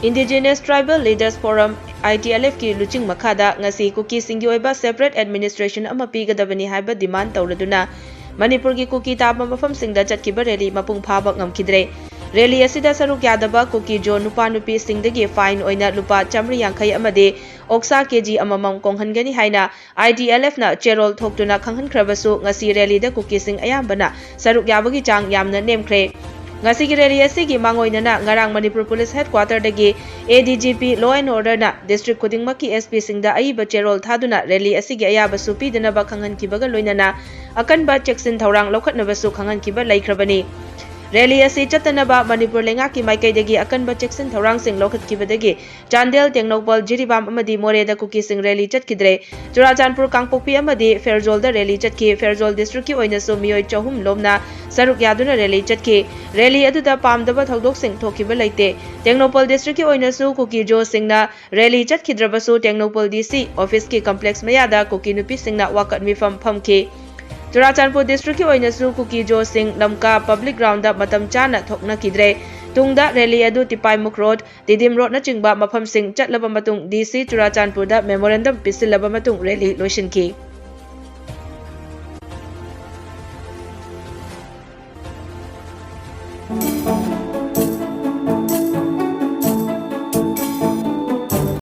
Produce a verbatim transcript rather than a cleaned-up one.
Indigenous Tribal Leaders Forum, I T L F ꯀꯤ ꯂꯨꯆꯤꯡ ꯃꯈꯥꯗ ꯉꯁꯤ ꯀꯨꯀꯤꯁꯤꯡꯒꯤ ꯑꯣꯏꯕ separate administration ꯑꯃ ꯄꯤꯒꯗꯕꯅꯤ ꯍꯥꯏꯕ demand ꯇꯧꯔꯗꯨꯅ ꯃꯅꯤꯄꯨꯔꯒꯤ ꯀꯨꯀꯤ ꯇꯥꯕ ꯃꯐꯝꯁꯤꯡꯗ ꯆꯠꯈꯤꯕ rally ꯃꯄꯨꯡ ꯐꯥꯕ ꯉꯝꯈꯤꯗ꯭ꯔꯦ꯫ Rally ꯑꯁꯤꯗ ꯁꯔꯨꯛ ꯌꯥꯗꯕ ꯀꯨꯀꯤ ꯖꯣ ꯅꯨꯄꯥ ꯅꯨꯄꯤꯁꯤꯡꯗꯒꯤ fine ꯑꯣꯏꯅ ꯂꯨꯄꯥ ꯆꯥꯃꯔꯤ ꯌꯥꯡꯈꯩ ꯑꯃꯗꯤ ꯑꯣꯛꯁꯥ ꯀꯦꯖꯤ ꯑꯃꯃꯝ ꯀꯣꯡꯍꯟꯒꯅꯤ ꯍꯥꯏꯅ I T L F ꯅ ꯆꯦꯔꯣꯜ ꯊꯣꯛꯇꯨꯅ ꯈꯪꯍꯟꯈ꯭ꯔꯕꯁꯨ, ꯉꯁꯤ rally ꯗ ꯀꯨꯀꯤꯁꯤꯡ ꯑꯌꯥꯝꯕꯅ ꯁꯔꯨꯛ ꯌꯥꯕꯒꯤ ꯆꯥꯡ ꯌꯥꯝꯅ ꯅꯦꯝꯈ꯭ꯔꯦ꯫ ꯉꯁꯤꯒꯤ rally ꯑꯁꯤꯒꯤ ꯃꯥꯡꯑꯣꯏꯅꯅ ꯉꯔꯥꯡ ꯃꯅꯤꯄꯨꯔ ꯄꯨꯂꯤꯁ headquarter ꯗꯒꯤ A D G P Law and Order ꯅ district ꯈꯨꯗꯤꯡꯃꯛꯀꯤ S P ꯁꯤꯡꯗ ꯑꯏꯕ ꯆꯦꯔꯣꯜ ꯊꯥꯗꯨꯅ rally ꯑꯁꯤꯒꯤ ꯑꯌꯥꯕꯁꯨ ꯄꯤꯗꯅꯕ ꯈꯪꯍꯟꯈꯤꯕꯒ ꯂꯣꯏꯅꯅ ꯑꯀꯟꯕ ꯆꯦꯛꯁꯤꯟ ꯊꯧꯔꯥꯡ ꯂꯧꯈꯠꯅꯕꯁꯨ ꯈꯪꯍꯟꯈꯤꯕ ꯂꯩꯈ꯭ꯔꯕꯅꯤ꯫ Rally ꯑꯁꯤ ꯆꯠꯇꯅꯕ ꯃꯅꯤꯄꯨꯔ ꯂꯩꯉꯥꯛꯀꯤ ꯃꯥꯏꯀꯩꯗꯒꯤ ꯑꯀꯟꯕ ꯆꯦꯛꯁꯤꯟ ꯊꯧꯔꯥꯡꯁꯤꯡ ꯂꯧꯈꯠꯈꯤꯕꯗꯒꯤ ꯆꯥꯟꯗꯦꯜ, ꯇꯦꯡꯅꯧꯄꯜ, ꯖꯤꯔꯤꯕꯥꯝ ꯑꯃꯗꯤ ꯃꯣꯔꯦꯗ ꯀꯨꯀꯤꯁꯤꯡ rally ꯆꯠꯈꯤꯗ꯭ꯔꯦ꯫ ꯆꯨꯔꯥꯆꯥꯟꯄꯨꯔ, ꯀꯥꯡꯄꯣꯛꯄꯤ ꯑꯃꯗꯤ ꯐꯦꯔꯖꯣꯜꯗ rally ꯆꯠꯈꯤ꯫ ꯐꯦꯔꯖꯣꯜ district ꯀꯤ ꯑꯣꯏꯅꯁꯨ ꯃꯤꯑꯣꯏ ꯆꯍꯨꯝ ꯂꯣꯝꯅ ꯁꯔꯨꯛ ꯌꯥꯗꯨꯅ rally ꯆꯠꯈꯤ꯫ Rally ꯑꯗꯨꯗ ꯄꯥꯝꯗꯕ ꯊꯧꯗꯣꯛꯁꯤꯡ ꯊꯣꯛꯈꯤꯕ ꯂꯩꯇꯦ꯫ ꯇꯦꯡꯅꯧꯄꯜ district ꯀꯤ ꯑꯣꯏꯅꯁꯨ ꯀꯨꯀꯤ ꯖꯣꯁꯤꯡꯅ rally ꯆꯠꯈꯤꯗ꯭ꯔꯕꯁꯨ Tengnoupal D C office ꯀꯤ complex ꯃꯌꯥꯗ ꯀꯨꯀꯤ ꯅꯨꯄꯤꯁꯤꯡꯅ ꯋꯥꯀꯠ ꯃꯤꯐꯝ ꯐꯝꯈꯤ꯫ ꯆꯨꯔꯥꯆꯥꯟꯄꯨꯔ district ꯀꯤ ꯑꯣꯏꯅꯁꯨ ꯀꯨꯀꯤ ꯖꯣꯁꯤꯡ ꯂꯝꯀꯥ public ground ꯗ ꯃꯇꯝ ꯆꯥꯅ ꯊꯣꯛꯅꯈꯤꯗ꯭ꯔꯦ꯫ ꯇꯨꯡꯗ rally ꯑꯗꯨ ꯇꯤꯄꯥꯏꯃꯨꯈ road, ꯇꯤꯗꯤꯝ road ꯅꯆꯤꯡꯕ ꯃꯐꯝꯁꯤꯡ ꯆꯠꯂꯕ ꯃꯇꯨꯡ D C ꯆꯨꯔꯥꯆꯥꯟꯄꯨꯔꯗ memorandum ꯄꯤꯁꯤꯜꯂꯕ ꯃꯇꯨꯡ rally ꯂꯣꯏꯁꯤꯟꯈꯤ꯫